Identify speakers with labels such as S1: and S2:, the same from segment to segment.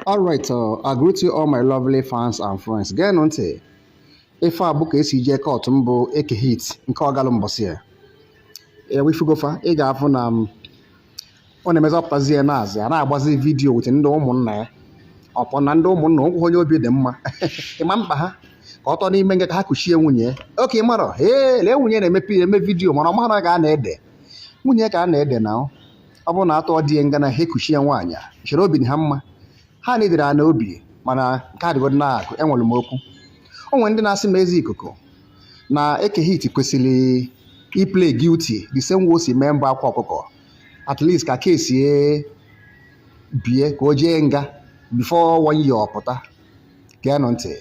S1: All right, I greet you all, my lovely fans and friends. Geenụ ntị, ife a bụ ka esi jee court mbụ Eke Hit nke ọgalụ mbọsị ya. Ewifugofa, ị ga-afụ na m ọ na-emezi ọpụtazi ya na-azị a na-agbazi video with ndị ụmụnna ya. Ọpọ na ndị ụmụnna okwu onye obi dị mma, ịma mkpa ha ka ọ tọ n'ime nga ka ha kuchie nwunye ya. Oke ịmarọ, ee, lee nwunye na-emepe eme video, mana ọ mara ka a na-ede nwunye ka a na-ede na ọ bụrụ na atọ di ya nga na ha ekuchie nwaanyị chere obi dị ha mma, ha na-edere ha n'obi. Mana nke adịgodo na-akụ enwere m okwu. O nwere ndị na-asị m ezi ikuku na Eke Hit kwesịrị iplay guilty the same way o si mee mbụ Akwa Ọkụkọ, at least ka kesie bie ka o jee nga before one year ọ pụta. Geenụ ntị,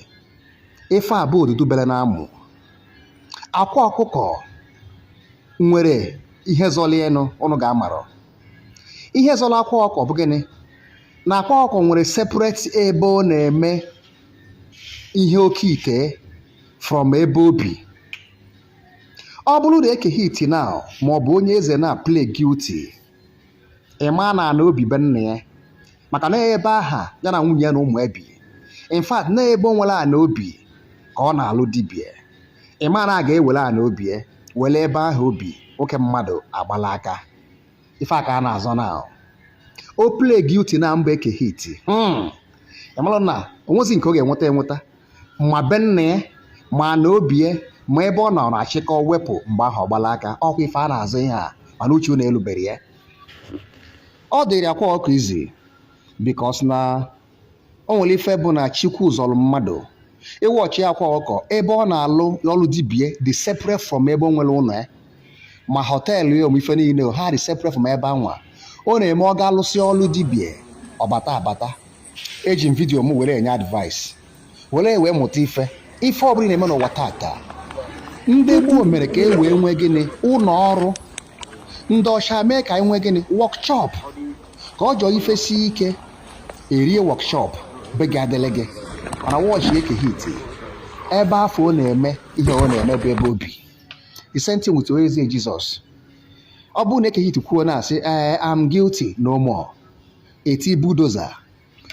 S1: ife a bụ odudu bere na amụ. Akwa Ọkụkọ nwere ihe zọlị enu, ụnụ ga-amarọ ihe zọrọ Akwa Ọkụkọ bụ gịnị. Na Akwa Ọkụkọ nwere separate ebe ọ na-eme ihe oke ite from ebe obi. Ọ bụrụ na Eke Hit now ma ọ bụ onye eze na play guilty, ịma na ana obi be nna ya, maka na ebe aha ya na nwunye ya na ụmụ ebi, in fact na ebe o nwere ana obi ka ọ na-alụ dibịa, ịma na a ga-ewere ana obi ya were ebe ahụ obi nwoke mmadụ agbala aka. Ife a ka a na-azọ na o play guilty na mbụ Eke Hit, ịmalụ na onwezi nke ọ ga-enweta enweta ma be nna ya ma na obi ya ma ebe ọ nọ na-achịkọ wepụ mgbe ahụ ọgbala aka. Ọkwa ife a na-azụ ihe a, mana uche unu elubere ya. Ọ dịrị Akwa Ọkụ izi because na o nwere ife bụ na Chukwu zọrọ mmadụ ịwọchi Akwa Ọkụkọ ebe ọ na-alụ ọlụ dibie dị separate from ebe o nwere ụlọ ya ma hotel ya ụmụ ife niile ha dị separate from ebe anwa ọ na-eme. Ọ ga-alụsị ọlụ dibie ọbata abata. Eji m video m were enye advice were wee mụta ife. Ife ọbụla ị na-eme n'ụwa tata, ndị gboo mere ka e wee nwee gịnị? Ụlọ ọrụ. Ndị ọcha mee ka anyị nwee gịnị? Workshop. Ka ọ jọọ ife sie ike erie workshop be gị adịlị gị. Mana wọchị Eke Hit, ebe afọ ọ na-eme ihe ọ na-eme bụ ebe obi. The same thing with Eze Jizọs. Ọ bụrụ na Eke Hit kwuo na-asị, "Ee, I'm guilty no more," eti bulldozer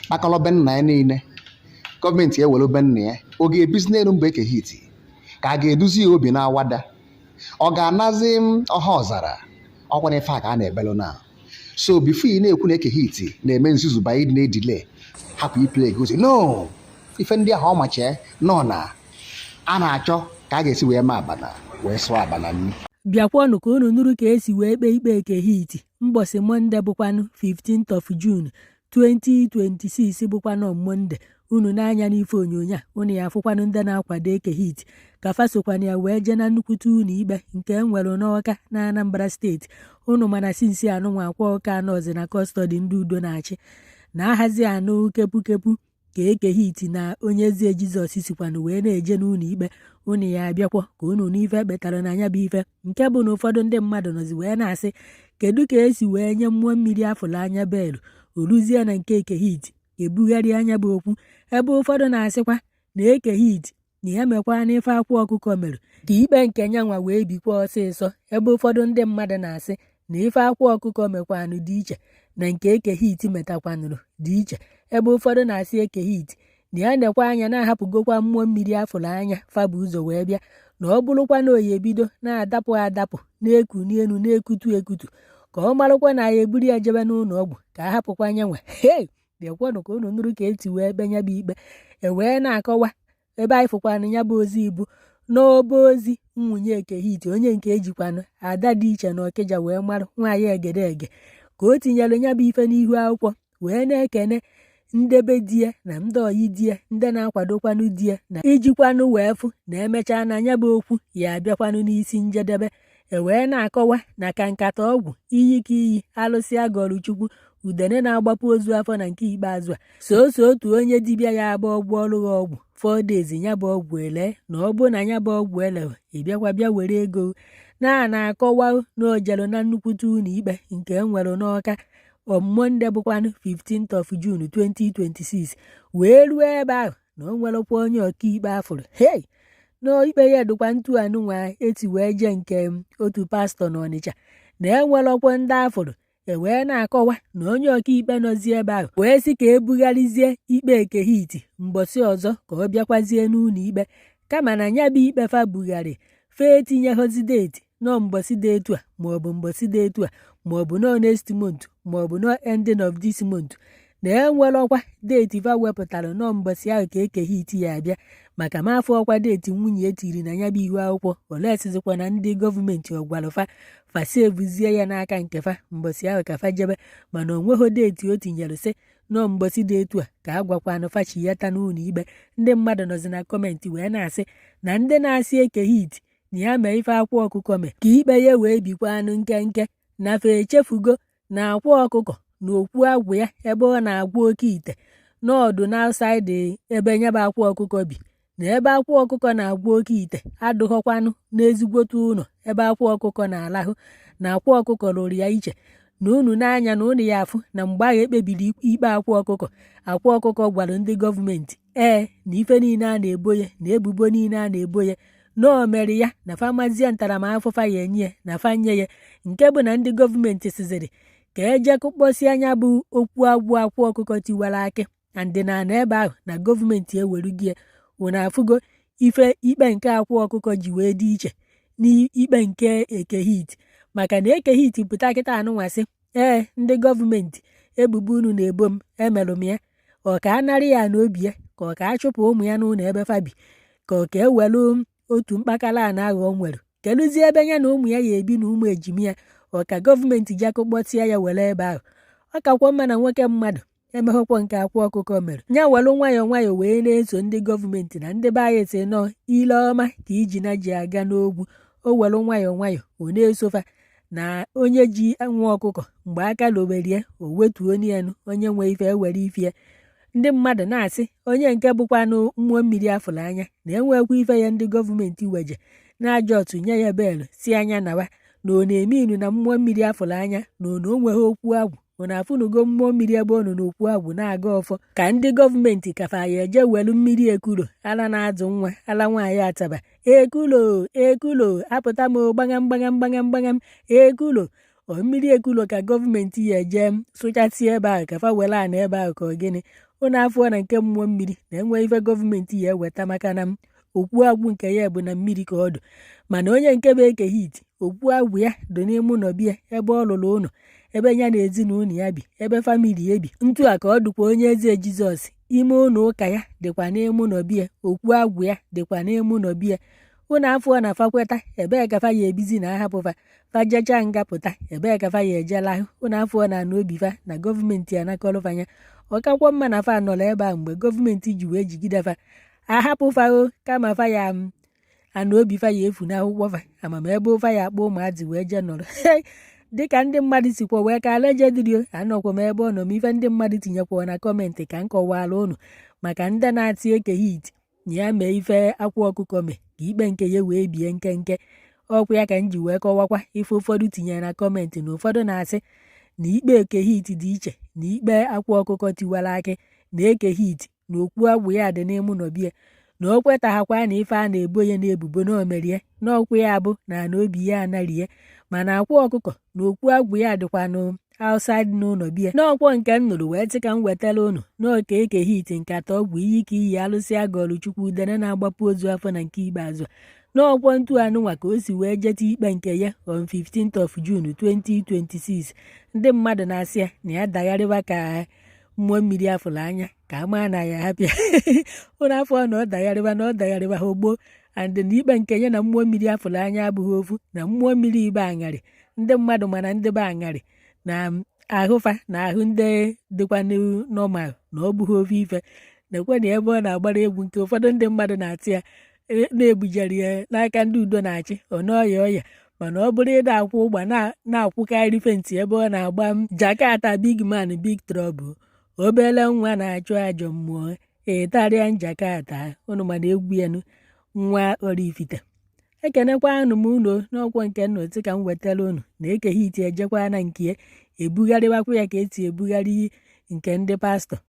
S1: kpakọrọ be nna ya niile, gọọmenti ewere be nna ya. Ọ ga-ebizi n'elu mba Eke Hit ka a ga-eduzi ya obi na-awada, ọ ga-anazi m ọha ọzara. Ọkwa na ife a ka a na-ebelụ na. So before ị na-ekwu na Eke Hit na-eme nzuzu ba ịdị na-edile hapụ iplay guilty, no, ife ndị ahụ ọ machie nọ na a na-achọ ka a ga-esi wee mee abana wee sụọ abana nnu.
S2: Bịakwanụ ka unu nụrụ ka esi wee kpee ikpe Eke Hit mbọsị Monday bụkwanụ 15th of June 2026, bụkwanụ Monday. Unu n'anya n'ife onyonyo a, unu ya afụkwanụ ndị na-akwado Eke Hit ka fa sokwana ya wee jee na nnukwute ụlọ ikpe nke e nwere n'Ọka na Anambra Steeti. Unu mana since anụnwa Akwa Ọka anọzi na custody ndị udo na-achị na ahazi anụ kepukepu ka Eke Hit na onye eze Jizọs sikwanụ wee na-eje n'ụlọ ikpe. Unu ya abịakwa ka unu n'ife kpetara na ya bụ ife nke bụ na ụfọdụ ndị mmadụ nọzi wee na-asị, kedu ka esi wee nye mmụọ mmiri afụlụ anya bail, oruzie na nke Eke Hit ebugharị anya bụ okwu, ebe ụfọdụ na-asịkwa na Eke Hit na ya mekwa n'ife Akwa Ọkụkọ mere ka ikpe nke nyanwa wee bikwa ọsịsọ, ebe ụfọdụ ndị mmadụ na-asị na ife Akwa Ọkụkọ mekwanụ dị iche na nke Eke Hit metakwanụrụ dị iche, ebe ụfọdụ na-asị Eke Hit na ya nekwa anya na-ahapụgokwa mmụọ mmiri afụrụ anya fabụ ụzọ wee bịa, na ọ bụrụkwa na oyi ebido na-adapụ adapụ na-eku n'elu na-ekutu ekutu, ka ọ marakwa na ya eburu ya jebe n'ụlọ ọgwụ ka a hapụkwa nyanwa. Hei, bịakwanụ ka unu nụrụ ka eti wee kpe ya bụ ikpe. E wee na-akọwa ebe anyị fụkwanụ ya bụ ozi ibu n'ọba ozi nwunye Eke Hit, onye nke ejikwanụ ada dị iche na Ọkịja wee marụ nwaanyị egede ka o tinyere ya bụ ife n'ihu akwụkwọ wee na-ekene ndebe die na ndị oyi die, ndị na-akwadokwanụ die na ijikwanụ wee fụ na emechaa na ya bụ okwu ya abịakwanụ n'isi njedebe. E wee na-akọwa na ka nkata ọgwụ iyi ka iyi alụsị agọrụ Chukwu udene na-agbapụ ozu afọ na nke ikpeazụ a soso otu onye dibịa ya agba ọgwụ ọrụ ha ọgwụ 4 days ya bụ ọgwụ ele na ọ bụ na ya bụ ọgwụ elewe ị bịakwa bịa were ego na na-akọwa na o jelu na nnukwute ụlọ ikpe nke e nwere n'Ọka on Monday bụkwanụ 15th of June 2026 wee ruo ebe ahụ na o nwerekwa onye ọkaikpe afụrụ. Hei, n'ikpe ya dịkwa ntu anụnwa eti wee jee nke otu pastọ n'Ọnịcha na enwerọkwa ndị afụrụ. E wee na-akọwa na onye ọkaikpe nọzi ebe ahụ wee sị ka ebugharịzie ikpe Eke Hit mbọsị ọzọ ka ọ bịakwazie n'ụlọ ikpe, kama na ya bụ ikpe fa bugharị fa etinyeghọzi date nọ mbọsị dị etu a, maọbụ mbọsị dị etu a, maọbụ nọ next month, maọbụ nọ ending of this month, na enwerọkwa date fa wepụtara nọ mbọsị ahụ ka Eke Hit ya abịa, maka ma afọ ọkwa date nwunye etiri na ya bụ ihu akwụkwọ olesizikwa na ndị gọọmenti ọgwalụfa fa sevuzie ya n'aka nke fa mbọsị ahụ ka fa jebe. Mana onweghị date o tinyere sị nọọ mbọsị dị etu a ka a gwakwanụ fachiyata n'ụlọ ikpe. Ndị mmadụ nọzi na comment wee na-asị na ndị na-asị Eke Hit na ya mee ife Akwa Ọkụkọ mee ka ikpe ya wee bikwanụ nkenke, na fa echefugo na Akwa Ọkụkọ na okwu agwụ ya ebe ọ na-agwọ oke ite n'ọdụ n'outside ebe nyebe Akwa Ọkụkọ bi, na ebe Akwa Ọkụkọ na-agwọ oke ite adụghọkwanụ n'ezigbote ụlọ ebe Akwa Ọkụkọ na-alahụ, na Akwa Ọkụkọ lụrụ ya iche, na unu n'anya na unu ya afụ na mgbe ahụ ekpebiri ikpe Akwa Ọkụkọ, Akwa Ọkụkọ gwara ndị gọọmenti ee na ife niile a na-ebo ya na ebubo niile a na-ebo ya na o mere ya, na famazie ntaramahụhụ fa ya enye ya na fa nye ya, nke bụ na ndị gọọmenti siziri ka eje kụkpọsi anya bụ okwu agwụ Akwa Ọkụkọ tiwara akị na ndịna na ebe ahụ na gọọmenti ewerugo ya. Unu afụgo ife ikpe nke Akwa Ọkụkọ ji wee dị iche n'ikpe nke Eke Hit, maka na Eke Hit pụta kịta anụnwasị ee ndị gọọmenti, ebubo unu na-ebo m emerụ m ya, ọ ka anara ya n'obi ya, ka ọ ka achụpụ ụmụ ya n'ụlọ ebe fa bi, ka ọ ka ewelu otu mkpakala ana ahụ o nwere kelụzie ebe ya na ụmụ ya ya ebi na ụmụ ejimi ya, ọ ka gọọmenti ji akụkpọtịa ya were ebe ahụ. Ọ kakwa mma na nwoke mmadụ emeghọkwa nke Akwa Ọkụkọ mere ya, welu nwayọọ nwayọọ wee na-eso ndị gọọmenti na ndị be anyị si nọọ ile ọma ka iji na ji aga n'ogwu. O welu nwayọọ nwayọọ ọ na-esofa na onye ji nwa ọkụkọ mgbe aka loberie o wetuo n'elu onye nwe ife ewere ife. Ndị mmadụ na-asị onye nke bụkwanụ mmụọ mmiri afụrụ anya na enwekwa ife ya ndị gọọmenti weje na-aja otu nye ya bail si anya nawa, na ọ na-eme inu na mmụọ mmiri afụrụ anya na ọ na onweghị okwu agwụ. Unu afụnugo mmụọ mmiri ebe ọ nọ n'okwu agwụ na-aga ọfọ ka ndị gọọmenti kafa ya eje welu mmiri ekulo ala na-azụ nwa ala nwaanyị ataba ekulo ekulo apụta m gbagam gbagam gbagam gbagam ekulo ọ mmiri ekulo ka gọọmenti ya eje sụchasị ebe ahụ ka fa were ana ebe ahụ ka ọ gịnị. Unu afụọ na nke mmụọ mmiri na-enwe ife gọọmenti ya eweta, maka na okwu agwụ nke ya bụ na mmiri ka ọ dụ, mana onye nke bụ Eke Hit, okwu agwụ ya dị n'ime ụlọ bịa ebe ọ lụrụ ụlọ ebe ya na ezinụlọ ya bi, ebe family ebi ntu a ka ọ dụkwa. Onye eze Jizọs ime ụlọ ụka ya dịkwa n'ime ụlọ bịa, okwu agwụ ya dịkwa n'ime ụlọ bịa. Unu afụọ na fa kweta ebee ka fa ya ebizi na ahapụfa fa jechaa nga pụta, ebee ka fa ya eje lahụ? Unu afụọ na ana obi fa na gọọmenti anakọrọfanya. Ọkakwọ mma na fa nọrọ ebe a mgbe gọọmenti ji wee jigide fa ahapụ fa o, kama fa ya ana obi fa ya efu n'akwụkwọ fa amama ebe fa ya akpọ ụmụazị wee jee nọrọ dịka ndị mmadụ sikwa wee ka allegedly. Anọkwa m ebe ọ nọ m ife ndị mmadụ tinyekwa na comment ka m kọwara unu maka ndị na-atị Eke Hit na ya mee ife Akwa Ọkụkọ mee ka ikpe nke ya wee bie nkenke. Ọkwa ya ka m ji wee kọwakwa ife ụfọdụ tinyere na comment, na ụfọdụ na-asị na ikpe Eke Hit dị iche na ikpe Akwa Ọkụkọ tiwara akị, na Eke Hit na okwu agwụ ya dị n'ime ụlọ bie, na o kwetaghakwa na ife a na-ebo ya na-ebubo na o merie na ọkwa ya bụ na ana obi ya anarie, mana Akwa Ọkụkọ na okwu agwụ ya dịkwanụ outside n'ụlọ bie. N'ọkwọ nke m nụrụ wee sị ka m wetara unu n'oke Eke Hit nkata ọgwụ iyi ka iyi alụsị agọlụ Chukwu udene na-agbapụ ozu afọ na nke ikpeazụ n'ọkwọ ntu anụnwa ka o si wee jeta ikpe nke ya on 15th of June 2026. Ndị mmadụ na-asị ya na ya dagharịwa ka mmụọ mmiri afụrụ anya ka a maa na ya hapịa ụlọ afọ na ọ dagharịwa na ọ dagharịwa ha ogbo and na ikpe nke ya na mmụọ mmiri afụrụ anya abụghị ofu, na mmụọ mmiri ibe aṅarị ndị mmadụ mana ndị be aṅarị na ahụfa na ahụ ndị dịkwa normal na ọ bụghị ofu ife. Na-ekwe na ebe ọ na-agbara egwu nke ụfọdụ ndị mmadụ na-atị ya na-ebujere ya n'aka ndị udo na-achị ọ n'ọya ọya, mana ọ bụrụ ịda akwụ ụgba na-akwụkarị fenti ebe ọ na-agba m Jakarta big man big trouble, obele nwa na-achụ ajọ mmụọ ịtarịa Jakarta. Unu mana egwu ya nụ nwa Oraifite. Ekenekwa anụ m unu n'ọkwọ nke nnụ ka m wetara unu na Eke Hit ejekwa na nke ya ebugharịwakwa ya ka esi ebugharị nke ndị pastọ.